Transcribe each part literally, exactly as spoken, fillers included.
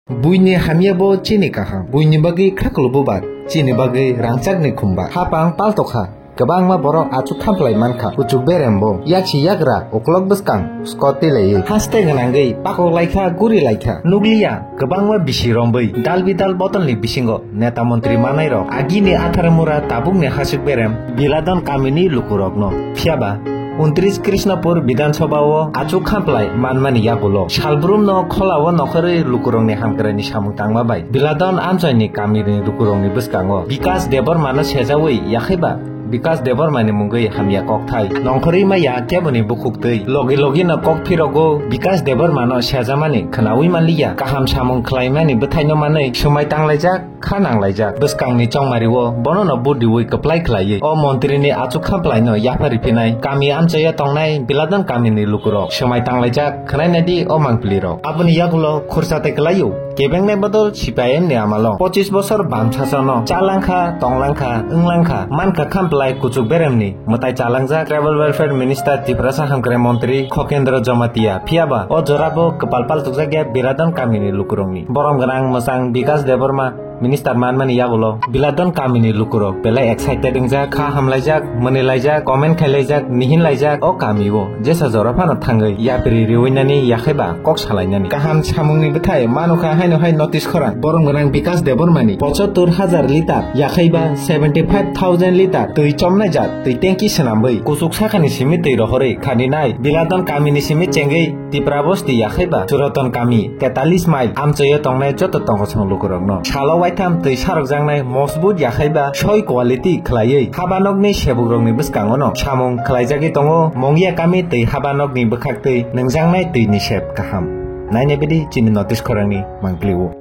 Buini hamya bo chini kaham, buini bagwi khaklo bubar, chini bagwi rangchakni khumba. Hapang paltokha, kwbangma borok achuk khamplai mankha, kuchuk berem bo, yaksi yagra, uklok bwskang, skot tilaiwi. Haste gwnangwi pakok laikha, guri laikha, nukliya, kwbangma bisi rombwi, dal bidal botolni bisingo, neta montri manairok, agini athar mura tabukni hasik berem, Biladon kamini lukurokno. Phiyaba, Untris Krishnapur Bidhan Sabha o achuk khamplai manmani yagulo salbrumno kholao nokhorwi lukurokni hamkraini samung tangma bai Biladon amchaini kamini lukurokni bwskango Bikas Debbarmano sejawi yakhaiba Bikas Debbarmani mungwi hamya kokthai nongkhorwi maya keboni bukhuktwi logi logino kok phirogo Bikas Debbarmano sejamani khwnawi manliya kaham samung khlaimani bwthaino manwi swmai tanglaijak. Kha nanglaijak bwskangni chongmario bonono budiwi kwplai khlaiwi o montrini achuk khamplaino yaphari phinai kami amchaio tongnai Biladon kamini lukurok swmai tanglaijak khwnainadi o mangpilirok. Aboni yagulo khursa tei kwlaio kebengnai bodol C P I M ni amalo pochis bosor bam sasano chalangkha, tonglangkha, wnglangkha, mankha khamplai kuchuk beremni mwtai chalangjak Tribal Welfare Minister Tiprasa hamkrai montri Khokendra Jamatia. Phiyaba o jorabo kwpal paltukjakya Biladon kamini lukurokni. Borom gwnang mwchang Bikas Debbarma Minister manmani yagulo Biladon kamini lukurok belai excited wngjak, kha hamlaijak, mwnwilaijak, comment khailaijak, nihinlaijak o kamio jesa jora phano thangwi yapri riwinani yakhaiba kok salainani. Kaham samungni bwthai manukha haino hai notice khorang borom gwnang Bikas Debbarmani pochottor hajar litar yakhaiba seventy five thousand litar twi chomnaijak twi tanki swnamwi kuchuk sakani simi twi rohorwi khaninai Biladon kamini simi chengwi Tipra bosti yakhaiba Churaton kami tetalis mile amchaio tongnai joto tongkosong lukurokno salo waitham twi sarokjaknai mosbut yakhaiba soi quality khwlaiwi habanokni sebukrokni bwskangono samung khwlaijagwi tongo Mongya kami twi habanokni bwkhaktwi nwngjaknai twini sep kaham. Nainai bidi chini notice khorangni mangpili-o.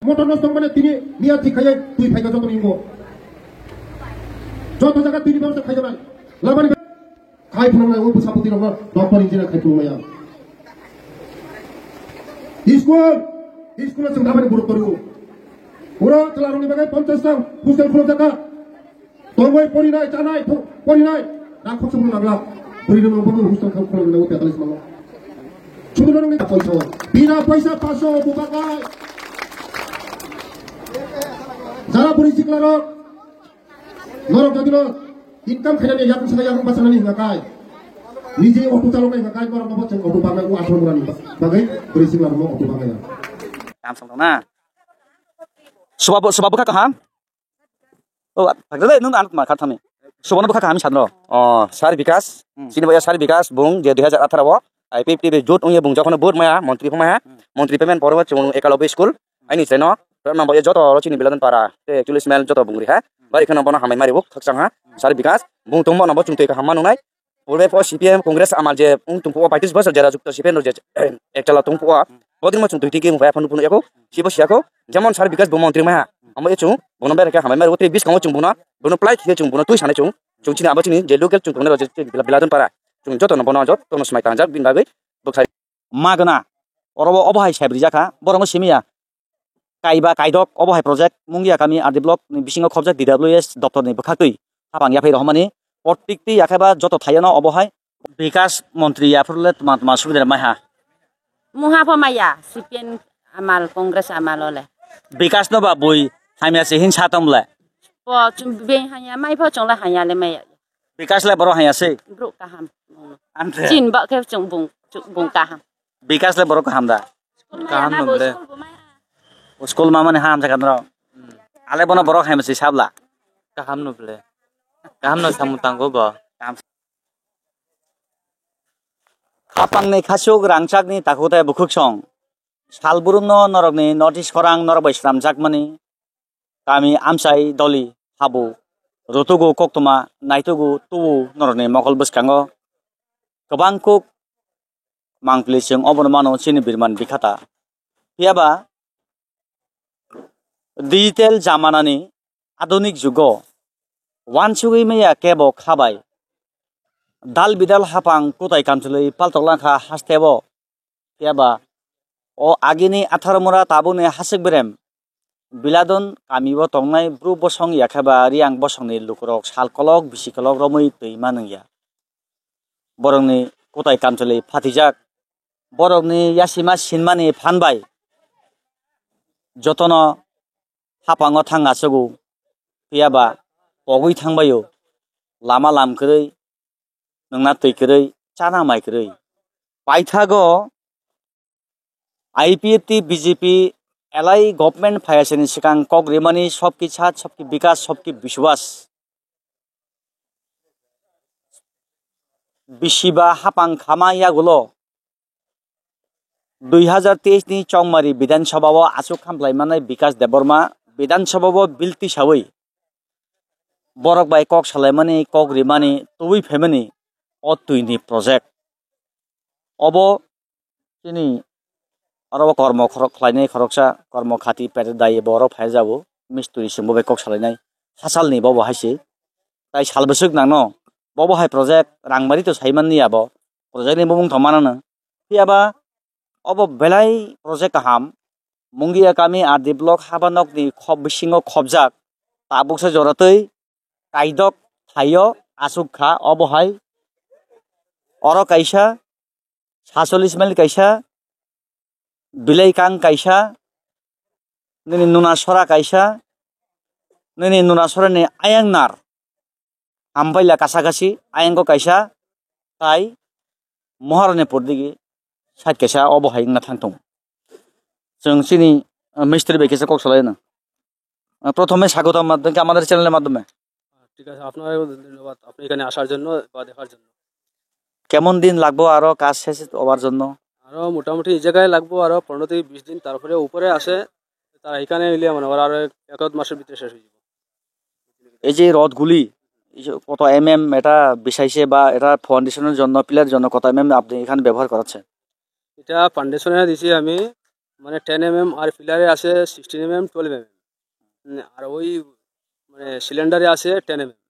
Motor no song mane tini miya thik khaiye twi phaika joto ni bo. Joto jaga tini bebostha khaijaknai. Labani khai phunuknai o bwsa bwtwi rokno doctor engineer khai phunuknai ang. School, school o chwng labani buruk tongo. Pura chwla rokni bagwi ponchash ta hostel khuluk jakha. Tongwi porinai, chanai, pho-, porinai. Rang khoksa phano nangla. Bwrwi rwmang bono hostel khang khuluk nangwi tetalis mango. Chudri rokni poisa. Bina poisa paso bubakai. Jara bwrwi sikla rok. Norok jodi no income khainani yakung sana yakung bachanani hinga kai. Niji auto chaloknai hinga kai norok nobo chwng auto bagwi o atharo murani bagwi bwrwi sikla rokno auto bagwi. Kam song na. Suba, suba bwkha kaham. O, thakdele, nwng ano tma kha thani. Subano bwkha kaham sanro. O, Sir Bikas. Hmm. Sini baya Sir Bikas, bung je dui hajar atharo o I P F T B jut ongya bung jokhon vote maya, montri phumaya. Hmm. Montri payment poro chwng ekalobwi school. Aini cheno, rok nang baya joto oro chini Biladon para. Te actually smell joto bung ri ha. Bari kheno bono hamai mari buk thakchang ha. Sir Bikas, bung tongmo no bo chwng twi kaham manungnai. Purbe po C P M Congress amal je wng tongphuo, paitrish bosor jera jukto C P M rok je ekchala tongphuo, bodrimo chwng twi twi khe wngphai phano phunuk yako, sibo siyako, jemon Sir Bikas bo montri maiha, amo ye chwng bono berekhe hambai mairu, tei biskango chwng bono, bono plai khe chwng bono twi sanai chwng, chwng chini abo chini je local chwng tongnai rok je Biladon para, chwng jotono bono jotono swmai tangjak bini bagwi bwkhai. Magwna, oro bo obo hai saibrwi jakha, borokno simi ya. Kaiba kaidok obo hai project Mungia kami R D block ni bisingo khobjak D W S doptor ni bwkhaktwi hapang yaphai rohormani, pottwk twi yakhaiba joto thaiano obo hai. Bikas montri yaphuru le tma tma subida maiha. Mungha pho maya, C P M amal, Congress amal ole. Bikas no ba bui hamya se hin sa tong le. Po chum beng hanya mai pho chong le hanya le maya. Bikas le borok hanya se. Bro kaham. Amte. Chin ba khe chong bung, chong bung kaham. Bikas le borok kaham da. Kaham no ble. School ma mani ham jaga no. Hmm. Ale bono borok hai masi sabla. Kaham no ble. Kaham no samung tango bo. Kaham. Khapang ni khasuk rangchak ni takhuk tai bukhuk song. Sal burung no norok ni notice khorang norok bai slam jak mani. Kami amchai doli habo, rutugo koktwma, naitugo tubu norokni mokol bwskango kwbang kuk mangpili chwng obono mano chini birman bikhata. Phiyaba digital jamanani adunik jugo wansugwi maya kebo khabai dal bidal hapang kutai kamchwlwi paltok langkha hasteo. Phiya ba o agini atharo mura tabukni hasik berem Biladon kamio tongnai bru bosong yakhe ba Riyang bosongni lukurok sal kolok bisi kolok romwi twi manwngya. Borokni kutai kamchwlwi phatijak. borokni yasima sinmani phan bai jotono hapango thang achugo, phiya ba pogwi thang baio, lama lam kwrwi, nwngna twi kwrwi, chana mai kwrwi. Paithago I P F T B J P alai government phaiya sini swkang kok rimani sobki sat, sobki bikas, sobki biswas. Bisiba hapang khama yagulo dui hazar teis ni Chongmari Bidhan Sabha o aswk khamlai manai Bikas Debbarma Bidhan Sabha o bill tisawi borok bai kok salaimani, kok rimani, tubui phaimani o twi ni project. Obo chini oro o kormo khorok khlainai khoroksa, kormo khati pete dai bo oro phai jago, mistri songbo bai kok salainai, hachal ni bobo hai se. Tai sal bwswk nangno, bobo hai project rang mari to sai man liya bo, project ni bumung tong mano no. Phiya ba obo belai project kaham, Mungia kami R D block haba nok ni khop bisingo khopjak, tabuk se jora twi kaidok thaio aswk kha obo hai. Oro kaisa, sacholis mile kaisa, Bilaikang kaisa, nini Nunasora kaisa, nini Nunasorani ayang nar, Ambaila kasa kasi, ayangko kaisa, tai Moharani pordigi side kaisa obo hai wngna thang tongo. Chwng chini, uh, mistri bai kisa kok salai na. Uh, prothome sagotam madhyome, amader channel madhyome. ঠিক আছে, আপনাকেও ধন্যবাদ, আপনি এখানে আসার জন্য বা দেখার জন্য। কেমন দিন লাগবো আরো কাজ শেষ হওয়ার জন্য? আরো মোটামুটি এই জায়গায় লাগবো আরো পনেরো থেকে বিশ দিন, তারপরে উপরে আছে, তারা এখানে এলে মনে করো আরো এক আধ মাসের ভিতরে শেষ হয়ে যাবে। এই যে রডগুলি, এই যে কত এমএম এটা বিছাইছে বা এটা ফাউন্ডেশনের জন্য, পিলার জন্য কত এমএম আপনি এখানে ব্যবহার করাচ্ছেন? এটা ফাউন্ডেশনে দিছি আমি, মানে টেন এমএম, আর পিলারে আছে সিক্সটিন এমএম, টুয়েলভ এমএম, আর ওই মানে সিলিন্ডারে আছে টেন এমএম,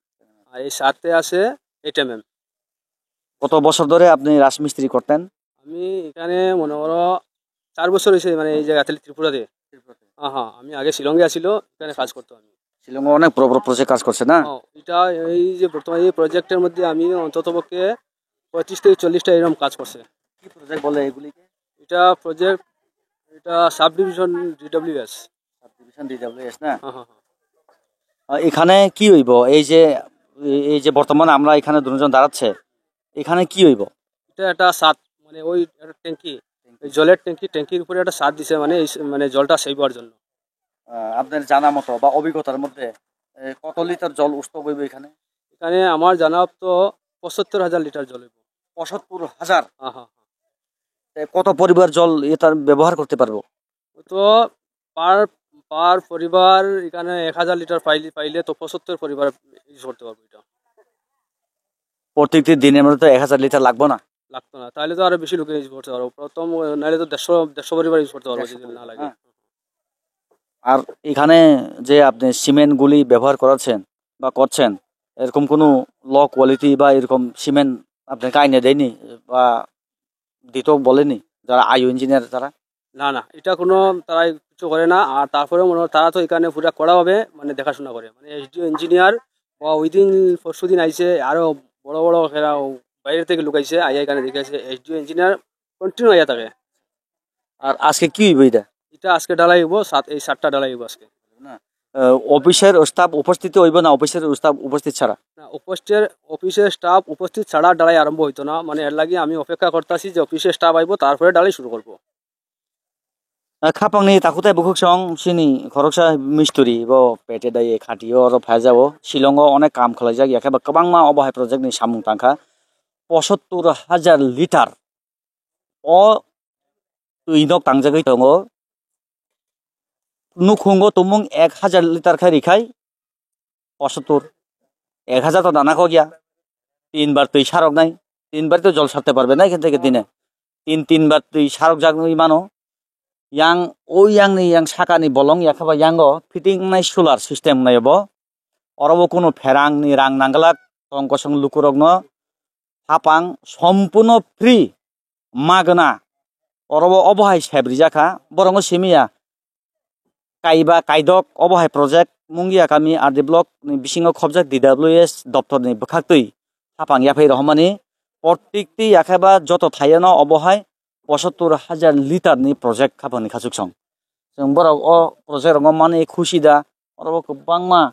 আর এই সাথে আছে এইট এমএম। কত বছর ধরে আপনি রাজমিস্ত্রি করতেন? আমি এখানে মনে করো চার বছর হয়েছে, মানে এই জায়গাতে ত্রিপুরাতে। হ্যাঁ, হ্যাঁ, আমি আগে শিলংয়ে আছিল, এখানে কাজ করতাম আমি। শিলংয়ে অনেক বড় বড় প্রজেক্ট কাজ করছে না? হ্যাঁ, এটা এই যে বর্তমানে এই প্রজেক্টের মধ্যে আমি অন্তত পক্ষে পঁয়ত্রিশ থেকে চল্লিশটা এরকম কাজ করছে। কি প্রজেক্ট বলে এগুলিকে? এটা প্রজেক্ট, এটা sub division DWS. Sub division DWS না? হ্যাঁ, হ্যাঁ, হ্যাঁ। আহ, এখানে কি হইব? এই যে, এই, এই যে বর্তমানে আমরা এখানে দুজন দাঁড়াচ্ছে, এখানে কি হইব? এটা একটা ছাদ, মানে ওই একটা ট্যাঙ্কি, ওই জলের ট্যাঙ্কি, ট্যাঙ্কির উপরে একটা ছাদ দিছে, মানে এই স-, মানে জলটা সেভ হওয়ার জন্য। আহ, আপনার জানা মতো বা অভিজ্ঞতার মধ্যে, এ, কত লিটার জল উঠতে হইব এখানে? এখানে আমার জানা তো পঁচাত্তর হাজার লিটার জল হইব। পঁচাত্তর হাজার? হ্যাঁ, হ্যাঁ, হ্যাঁ। এ, কত পরিবার জল এটা ব্যবহার করতে পারবো? তো পার, পার পরিবার এখানে এক হাজার লিটার পাইলে, পাইলে তো পঁচাত্তর পরিবার ইউজ করতে পারবো এটা। প্রত্যেকটি দিনের মধ্যে তো এক হাজার লিটার লাগবো না? লাগতো না, তাহলে তো আরো বেশি লোকে ইউজ করতে পারবো। প্রথম, নাহলে তো দেড়শো, দেড়শো পরিবার ইউজ করতে পারবো দেড়শো যদি না পরিবার, লাগে। হ্যাঁ। আর এখানে যে আপনি সিমেন্টগুলি ব্যবহার করাচ্ছেন বা করছেন, এরকম কোনো লো কোয়ালিটি বা এরকম সিমেন্ট আপনাকে আইনে দেয়নি বা দিত বলেনি যারা আইও ইঞ্জিনিয়ার তারা? না, না, এটা কোনো তারা কিছু করে না। আর তারপরে মনে হয় তারা তো এখানে পুরা কড়াভাবে মানে দেখাশোনা করে, মানে এসডিও ইঞ্জিনিয়ার বা ওই দিন পরশু দিন আইছে, আরো বড় বড় এরা বাইরে থেকে লোক আইছে, আইয়া এখানে দেখে আছে এসডিও ইঞ্জিনিয়ার কন্টিনিউ আইয়া থাকে। আর আজকে কি হইব এটা? এটা আজকে ঢালাই হইব, সাত, এই সাতটা ঢালাই হইব আজকে। না, আহ, অফিসের স্টাফ উপস্থিত হইব না অফিসের স্টাফ উপস্থিত ছাড়া? না, অফিসের, অফিসের স্টাফ উপস্থিত ছাড়া ঢালাই আরম্ভ হইতো না, মানে এর লাগি আমি অপেক্ষা করতেছি যে অফিসের স্টাফ আইব, তারপরে ঢালাই শুরু করব। Ah, khapangni takhuk tei bukhuk song chini khoroksa mistri bo pete dai khati o oro phai jao. Shillong o onek kam khlai jak ya khe ba kwbangma obo hai project ni samung tang kha. Pochattor hajar litar o twi nok tang jagwi tongo. Nukhungo tumung ek hajar litar khai rikhai. Pochattor, ek hajar to dana khok ya, tinbar twi sarok nai, tinbar to jol sarte parbe nai khe dine, tin tinbar twi sarok jak nai mano. Yang o yang ni yang saka ni bolong ya khe ba yang o fitting nai solar system nai bo. Oro bo kunu pherang ni rang nang glak, tong kosong lukurok no hapang sompurno free magna. Oro bo obo hai sep rijak kha, borok no simi ya. Kaiba kaidok obo hai project Mungia kami R D block ni bisingo khobjak D W S doptor ni bwkhaktwi hapang yaphai rohormani. Protikti yakheba joto thaiano obo hai pochattor hajar litar ni project khapang ni khachuk song. Chwng borok o project rokno manwi khusi da, oro bo kwbangma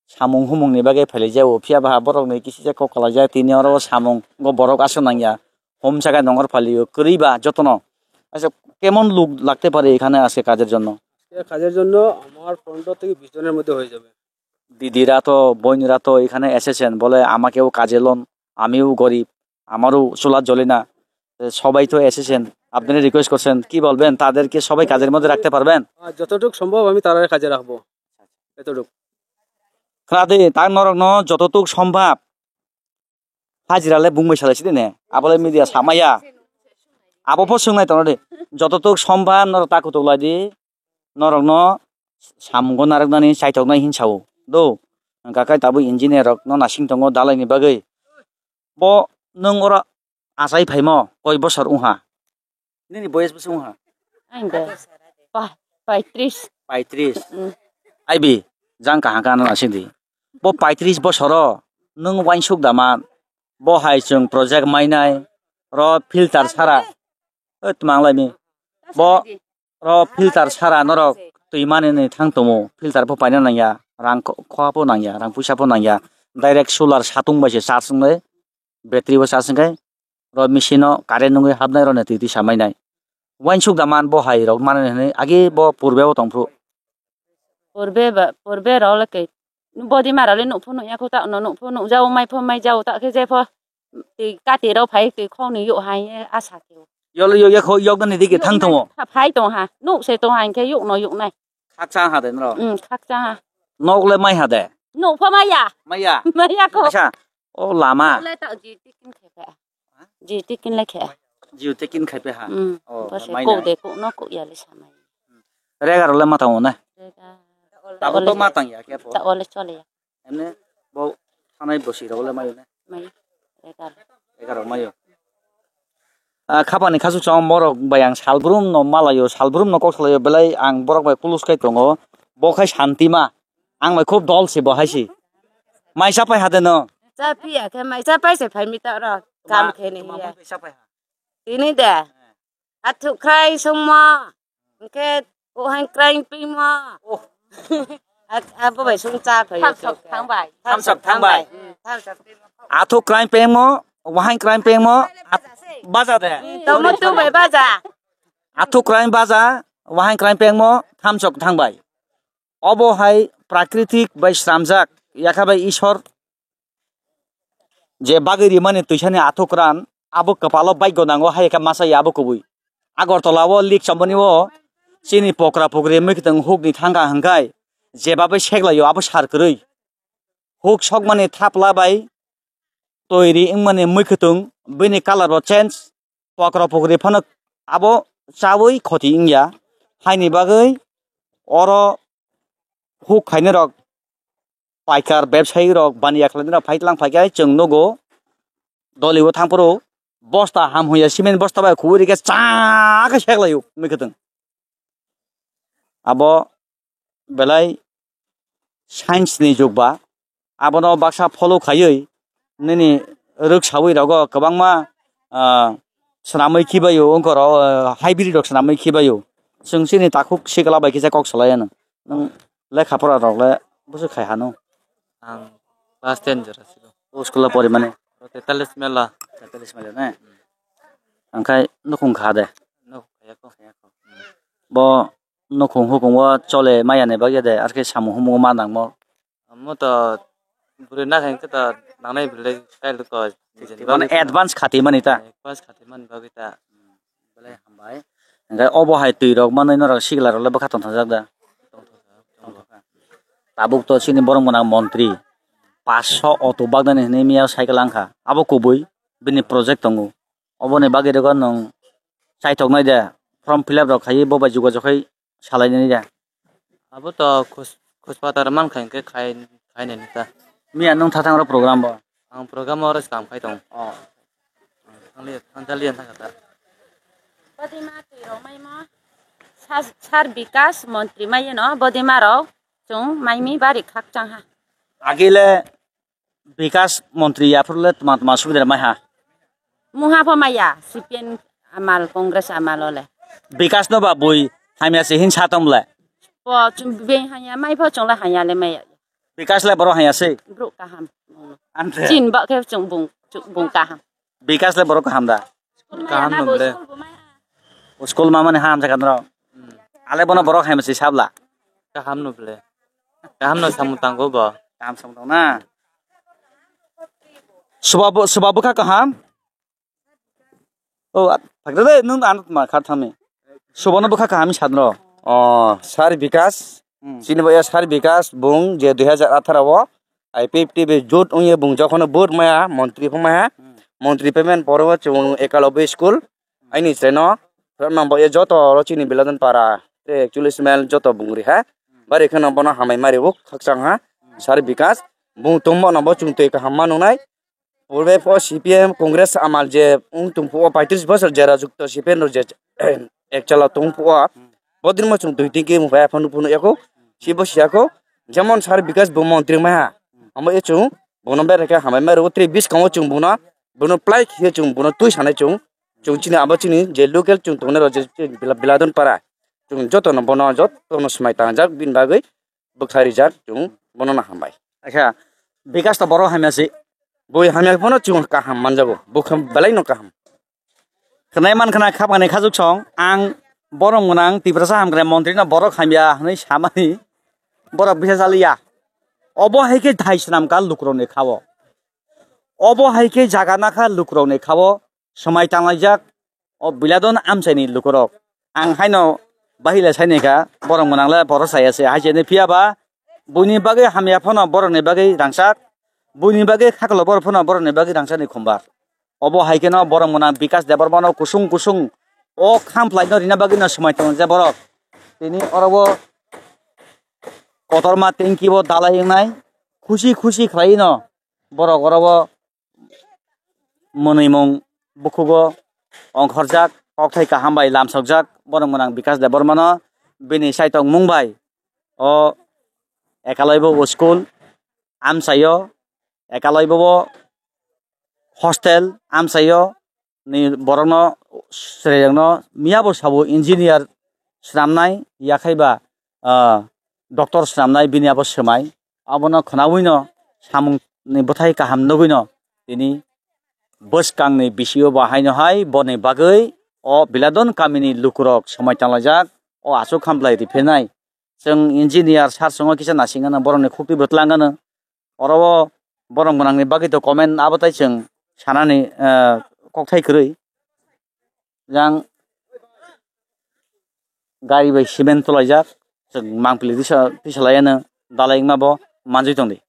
samung humung ni bagwi phailai jago, phiya ba borok ni kisi kok kwlai jak, tini oro samung go borok aswk nang ya, hom jaga nongor phalio kwrwi ba jotono. Acha kemon luk lagte pare ekhane aske kajer jonno? আজকে কাজের জন্য আমার পনেরো থেকে বিশ জনের মধ্যে হয়ে যাবে। দিদিরা তো, বোনেরা তো এখানে এসেছেন, বলে, "আমাকেও কাজে লন, আমিও গরিব, আমারও চুলা জ্বলে না।" তো সবাই তো এসেছেন, আপনারা রিকোয়েস্ট করছেন, কি বলবেন? তাদেরকে সবাই কাজের মধ্যে রাখতে পারবেন? আর যতটুকু সম্ভব আমি তারারে কাজে রাখবো, এতটুকু। Khwna di, tak norokno jototuk sombhab hajira le bung bai salai sidi ne, abo le media samaya. Abo pho swngnai tongna di. Jototuk sombhab norok ta kutuk lai di. Norokno samungo narwknani chaithoknai hin sao. Do, hwnkha khe tabuk engineer rokno nasing tongo dalai ni bagwi. Bo nwng oro achai phaimo koi bosor wngha? Nini boyes bwswk wngha? Ang de. Pa-, paitris. Paitris. Mm. Aibi, jang kaham khe ano nasing di. Bo paitris bosoro nwng uansuk da man. Bo hai chwng project mainai, ro filter sara. Oi, tma wnglaimi. Bo ro filter sara norok twi manini thang tongo. Filter pho paina nangya, rang kho-, khoa pho nangya, rang puisa pho nangya. Direct solar satung bai se charge wngnai, battery bo charge wngkhe. Ro machine o current wngwi hapnai roni twi twi samainai. Uansuk da man bo hai rok manani hwnwi agi bo purbe o tongphru. Purbe ba, purbe rok le ke, body ma rok le nukphu nukya khu ta, no nukphu nukjao, mai pho mai jao, ta khe je pho twi kati rok phai twi khong ni yuk hai ye asa khe. Yol yok ya kho yok nani digi thang tongo. Phai tong ha, nuk se tong ha, hinkhe yuk no yuk nai. Khakcha ha de nro? Mm, khakcha ha. Nok le mai ha de? Nuk pho maya. Maya. Maya ko. Acha, o lama. Nok le ta ji tikin khe pha. Ha? Ji tikin le khe. Jio tikin khai pha ha. Mm. Oh, bo se mai ko na. De ko no ko ya le samai. Rega ro le ma tang o na. Rega. Tabo to ma tang ya khe pho. Ta ole chole ya. Emne bo thanai bosi rok le mai o na. Mai. Rega. Rega ro mai o. Ah, khapani khasuk chong borok bai ang salbrum no malaio, salbrum no kok salaio, belai ang borok bai kulus kai tongo. Bo khai santi ma, ang bai khub dol si bo hai si. Mai cha pai ha de no? Cha pi ya khe mai cha pai se phai mi ta ro. Kam khe ni ya. Tini de. Athuk khai sungmo. Hwnkhe, o hai kraing pingmo. Oh. Abo bai sung cha phai. Thamsok thangbai. Thamsok thangbai. Mm, thamsok pingmo. Athuk kraing pengmo, wahai kraing pengmo, at-, baja de. Mm, tomo tu bai baja. Athuk kraing baja, wahai kraing pengmo, thamsok thangbai. Obo hai prakritik bai sramjak, yakha bai Isor je bagwi rimani twisani athukran, abo kwpalo baigo nango, hai khe masa ya abo kubui. Agartala o lik chambani o chini pokra pokri mwkhwtwng hukni thangkha hwnkhe, jeba bai seklaio abo sar kwrwi. Huk sokmani thapla bai toiri wngmani mwkhwtwng, bini colour bo change, pokra pokri phano abo chawi khoti wngya. Haini bagwi oro huk khainai rok paikar, bebsayi rok, baniya khlainai rok phai tlang phaikhe chwng nugo, dolibo thangphuru bosta ham hoya cement bosta bai kubui rikhe cha khe seklaio mwkhwtwng. Abo belai science ni jug ba, abono baksa follow khaiwi nini rwksawi rogo kwbangma, ah, swnamwi khibaio, wngkoro, ah, hybrid rok swnamwi khibaio. Chwng chini takhuk sikla bai kisa kok salai ano. Nwng lekha pora rok le bwswk khai hano? Ang class ten jora silo. O school o pori mani? Tetalis mela. Tetalis mela ne? Angkhai nukhung kha de? Nukhung khaya ko. Bo nukhung hukhung o chole maya ni bagwi de, arkhe samung humung ma nangmo. Omo to bwrwi nakha hwnkhe to nangnai bwrwi le style ko. Mane advance khati mani ta? Advance khati mani bagwi ta. Belai hambai. Hwnkhe obo hai twi rok manwi norok sikla rok le bwkha tongthokjak da? Tabuk to chini borok gwnang montri. Paanch sho auto bagdani hinwi miya cycle wngkha. Abo kubui bini project tongo. Oboni bagwi rwgo nwng chaithoknai de, form fill up rok khaiwi bo bai jogajog khai salainani de. Abo to khus-, khuspatar mankha hinkhe khai, khainani ta. Miya nwng thathang rok program bo? Ang program oro swkang khai tongo. Oh. Ang thangli-, thangthaliya thangkha ta. Bodima twi rok maimo sar, sar Bikas montri maiyeno bodima rok chwng maimi bari khakchang ha. Agile Bikas montri yaphuru le tma tma subida mai ha? Mungha pho maya, C P M, Amal, Congress amal ole. Bikas no ba bui hamya se hin sa tong le. Po chung beng hanya mai pho chung le hanya le mai. Bikas le boro hanya se. Bro kaham. Ante. Chin ba khe chung bung, chung bung kaham. Bikas le boro kaham da. Kaham no le. School ma mani ham jaga no. Ale bono boro hamya se sabla. Kaham no le. Kaham no samung tango bo. Kaham samung tang na. Suba bo, suba bwkha kaham. Oh, phagda de nung ano ma kha thami. Suba no bwkha kaham sadro. Oh, Sir Bikas. Hmm. Chini boya Sir Bikas bung je dui hajar atharo o I P F T B jut ongye bung jokhono vote maya montri phung maya. Hmm. Montri payment poro o chung ekalobwi school. Aini cheno. Phram nang boya joto oro chini Biladon para. Te actually smell joto bung ri ha. Bari kheno bono hamai mari o khakchang ha. Sir Bikas. Bung tongmo no bo chung twi kaham ma nungnai. Purbe pho C P M Congress amal je wng tong phuo paitris bosor jera jukto C P M rok je ek chala tong phuo. Bodin mo chung dui tin ke mung phai phanu phunu yako. Si bo siyako. Jemon Sir Bikas bo montri ma ha. Amo e chung bono bai reka hamai ma ro tri bis kamo chung bono. Bono plai khiye chung bono tui sanai chung. Chung chini abo chini je local chung tongnai rok je Bila-, Biladon para. Chung joto no bono joto no smai tangjak bin bagwi. Bwkha rijak chung bono no hambai. Akha Bikas to borok hamya se. Bui hamya phano chung kaham manjago. Bwkha belai no kaham. Khnai man khna khapani khajuk song ang borok mwnang Tiprasa hamkrai montri no borok hamya hwnwi samani borok bisa jaliya. Obo hai khe thai swnam ka lukurok ni khao. Obo hai khe jaga nakha lukurok ni khao. Swmai tanglaijak o Biladon amchaini lukurok. Ang haino bahila saini kha, borok mwnangla borok saya se, hai se phiya ba buini bagwi hamya phano borokni bagwi rangchak, buini bagwi khaklo borok phano borokni bagwi rangchakni khumbar. Obo hai kheno borok mwnang Bikas Debbarmano kusung kusung o khamplaino rina bagwino swmai tongo je borok. Tini oro o kotorma tengki bo dalai wngnai, khusi khusi khlai no borok oro o mwnwimung bukhugo ongkhorjak, kokthai kaham bai lamsokjak, borok mwnang Bikas Debbarmano bini saitok mung bai o Ekaloibo school amchaio, Ekaloibo hostel amchaio ni borokno chwrairokno miyabo sabo engineer swnamnai yakhai ba, ah, doctor swnamnai bini abo swmai. Abono khwnawino samungni bwthai kaham nugwino tini bwskangni bisio bo haino hai boni bagwi o Biladon kamini lukurok swmai tanglaijak o aswk khamplai riphinai. Chwng engineer sir chwngno kisa nasingano borokni khukti bwtwlangano. Oro o borok mwnangni bagwi to comment abo tai chwng sanani, eh, kokthai kwrwi. Yang gari bai cement tulaijak, chwng mangpili tisa, tisa laiano dalai wngma bo manjui tongdi.